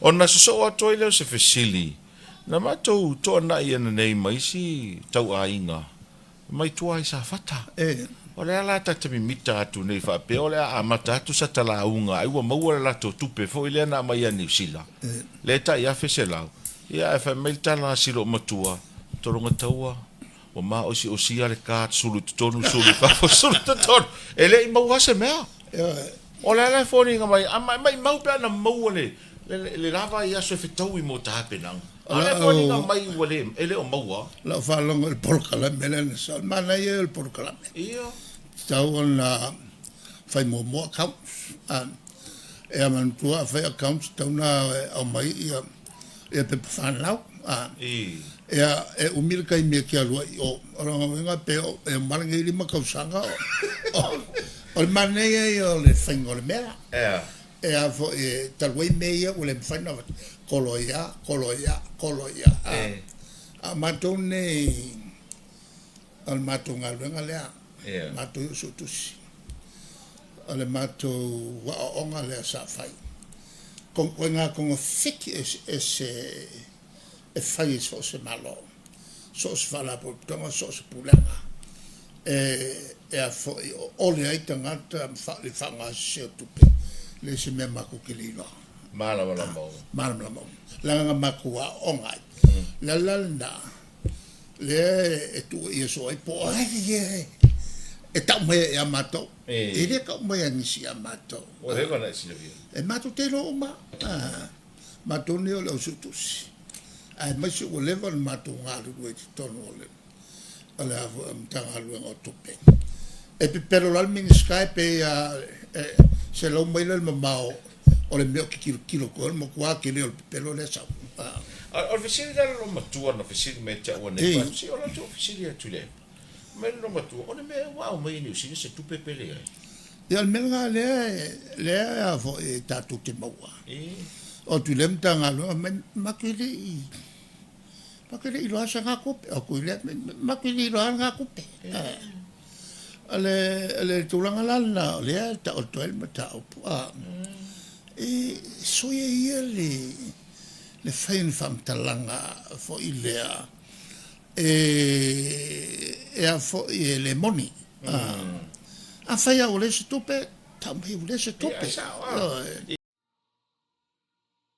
Ona sosoo atu ai lea o se fesili, na matou toanai ananei ma isi tauaiga mai tua i Safata. O le a la ta te mimita atu nei faapea o le a amata atu sa ta lauga ai ua maua le latou tupe foi lea na aumai ia Niu Sila, lea e tai $1,100, ia ae fai mai le tala a si loomatua, Tologa taua, ua maosiosia le card, sulu i totonu, sulu i fafo, sulu i totonu, e le i maua lava se mea. O le ala e foliga mai, a maimau pe ana maua le le lava i aso e fetaui mo tapenaga. A o lea e foliga mai ua le, e le o maua. Lau faalogo i le polokalame lea na sau, o le manaia ia o le polokalame. Ia. Tatau ona fai muamua accounts. E manatua a fai accounts e tatau ona aumai ia pepa fanau. Ia, e umi le taimi e te alu ai i o. O lona uiga pe e uma lenei 5 tausaga o le manaia ia o le faiga o le mea. E a foi e talu ai mea ia ua le mafai ona avatu, kolo ai lava, kolo ai lava, kolo ai lava. A o matou nei o le matou galuega lea, matou ia o Suetusi. O le matou aoaoga lea sa fai, ituaiga togafiti eseese e fai e so o se Malo, so o se Faalapotopotoga, so o se Pulega e a foi o ole ai tagata ma le faaaoga sese o tupe, e leai se mea matou te le iloa. Malamalama uma. Malamalama uma. Leaga na matou aooga ai. O le ala la lena lea e tuuaia soo ai po o ai e e tau maia ia matou. E le tau maia e nisi ia matou. Ua leva ona e silafia. E matou te iloa uma lava. Matou nei o le au suetusi, aemaise ua leva ona matou galulue i totonu o le o le a foi Matagaluega o Tupe. E pepelo loa le Minisita e pei lava e 100 maila le mamao o le mea ou te tilotilo atu ai, o le matua tele o le pepelo lea e sau. O le fesili la a le loomatua na fesili mai ia te au anei, se o le a ou fesili atu i le mai le loomatua, o le mea ea ua aumai e Niu Sila se tupe pe leai? Ia o le mea lena lea lea a foi tatou te maua. O atu i lea Matagaluega fai mai matou te le i matou te le i iloa se na tupe. O atu i lea matou te le iloa lena tupe. O le tulaga la lena o lea e taoto ai le mataupu a e soia ia le le fai o ni faamatalaga foi lea e a foi e le moni. Afai lava ua leai se tupe, tau mai ua leai se tupe.